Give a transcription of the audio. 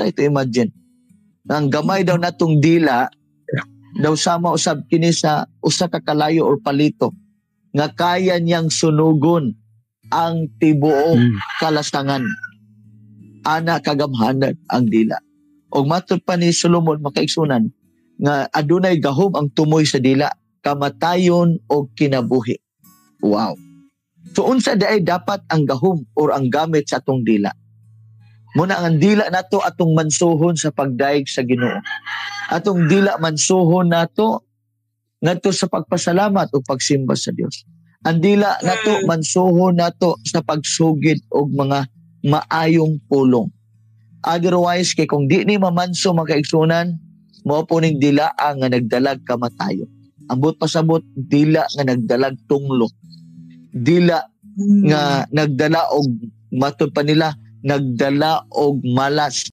Try to imagine. Ang gamay daw natong dila daw sama usab kini sa usa ka kalayo or palito nga kaya niyang sunugon ang tibuok kalasangan. Ana kagamhanan ang dila. Og matud pa ni Solomon, mga kaigsuonan, nga adunay gahom ang tumoy sa dila, kamatayon o kinabuhi. Wow. So unsa diay dapat ang gahom or ang gamit sa atong dila? Muna ang dila nato atong mansuhon sa pagdayeg sa Ginoo. Atong dila mansuhon nato ngadto sa pagpasalamat o pagsimba sa Dios. Ang dila nato mansuhon nato sa pagsugid og mga maayong pulong. Otherwise, kay kung di ni mamanso, mga kaigsuonan, mao po ning dila ang nga nagdalag kamatayon. Ambot pasabot, dila nga nagdalag tunglo. Dila nga nagdala og, matud pa nila, nagdala og malas.